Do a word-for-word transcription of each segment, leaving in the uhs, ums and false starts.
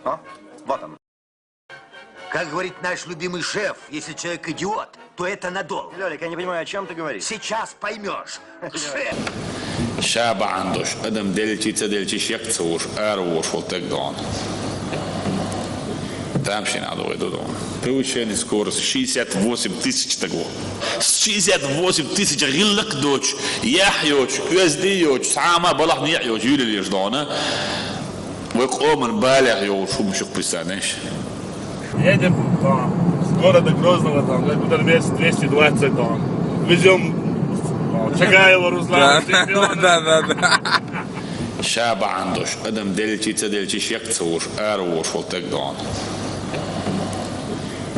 А? Вот он. Как говорит наш любимый шеф, если человек идиот, то это надолго. Лёлик, я не понимаю, о чем ты говоришь? Сейчас поймешь. Шеф! Ша бахьана долуш, адам делчи, ца делчи, шек ца вуш, ара вуш волу таг дона. Тамашийна а догӀий ду дона. Повышение скорости шестьдесят восемь тысяч таго. Шестьдесят восемь тысяч гӀиллакх доцуш, яхь йоцуш, оьзда йоцуш, цхьа а ма балахь некъ йоцуш, юьйлалеш дона. Вай къоман балех йолуш хӀумаш ю-кх, представляешь? Едем, там, с города Грозного, там, куда-то двести, двести двадцать, там. Везём, там, Чагаева Руслана, чемпиона. Да, да, да. Ша бахьана долуш, адам делчи, ца делчи, шек ца вуш, ара вуш волу таг дона.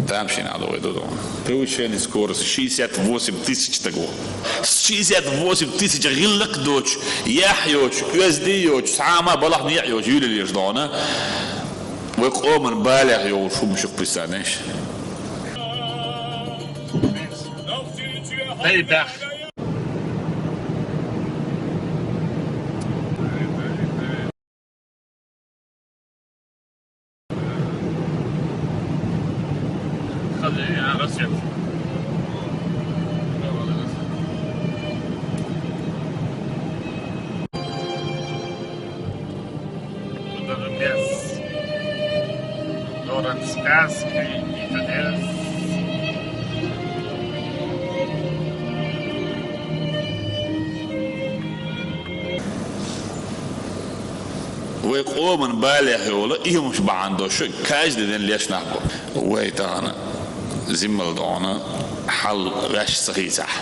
Тамашийна а догӀий ду дона. Повышение скорости шестьдесят восемь тысяч таго. Шестьдесят восемь тысяч гӀиллакх доцуш, яхь йоцуш, оьзда йоцуш, цхьа а ма балахь некъ йоцуш, юьйлалеш дона. Вай къоман балех йолуш хӀумаш ю-кх, представляешь? Дай бах. Тут даже без. Город сказки и чудес. Вай къоман балех йолу и хӀумаш бахьана долуш каждый день леш нах бу. Вай тахана зиммал дона хьал ваьш ца хийцахь.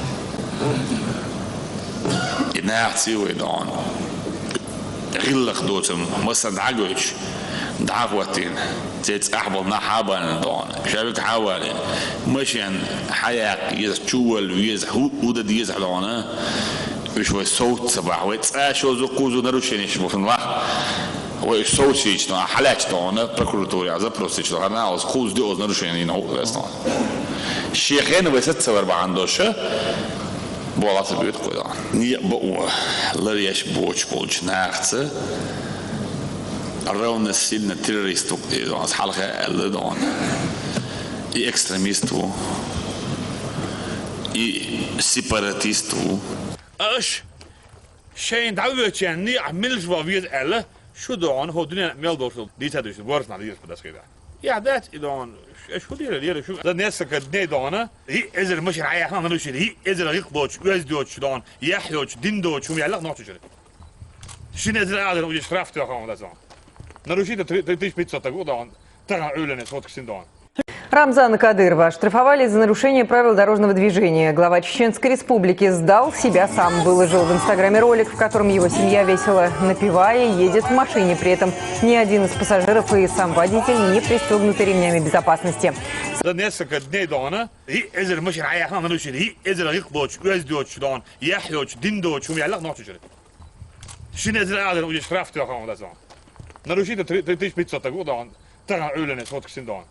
И нахаца вай дона. ГӀиллакх доцург массарна дӀа а гойтуш, дӀа а хӀоттийна, церан цӀахь болу нах хьа а баьллина дона, шаьвиг хьа а валийна, машен хьаяккха веза, чувалла веза, хӀу-, хӀу дан деза дона, уьш вай совца ца бахь, вай цкъа а шозза, кхузза нарушенеш бу хӀун ваха, вай уьш совцийча дона, хьалаьцча дона, прокуратуре запрос дича дона, хӀара нах оцу кхузза де оцу нарушени йина хӀу а веза дона. Шен хенахь вай саца ца вар бахьана долуш, боху аса буьйцу кхуьйдахь. Некъ бакъо ларъеш боцуш болчу нахаца равносильно террорист ву, и дона, аса хьалха аьлла дона. И экстремист ву, и сепаратист ву. Аша шайна дӀавоьдучарна некъахь милаш ван веза аьлла, шу дона, хӀо дуьненахь мел долуш дийца дуьйцу, ворхӀ нах дийца дан дацахь. Яхь дац и дона, аша хӀун дийр лера шу? За несколько дней дона, хӀиъ эзар машина хьаяхна нарушили, хӀиъ эзар гӀиллакх доцуш, оьзда доцуш дона, яхь йоцуш, дин доцуш, хӀума яьлла нохчийчуьра. Шина эзар а дан уже штраф тоьхна дац дона. Нарушитель три, три тысячи пятьсот так дона, тахана Ӏуьллуш сотка син дона. Рамзана Кадырова оштрафовали за нарушение правил дорожного движения. Глава Чеченской Республики сдал себя сам, выложил в Инстаграме ролик, в котором его семья весело напевая едет в машине. При этом ни один из пассажиров и сам водитель не пристегнуты ремнями безопасности. За несколько дней дона, хӀиъ эзар машина хьаяхна нарушили, хӀиъ эзар гӀиллакх доцуш, оьзда доцуш дона, яхь йоцуш, дин доцуш, хӀума яьлла нохчийчуьра. Шина эзар а дан уже штраф тоьхна дац дона. Нарушитель три, три тысячи пятьсот так дона, тахана Ӏуьллуш сотка син дона.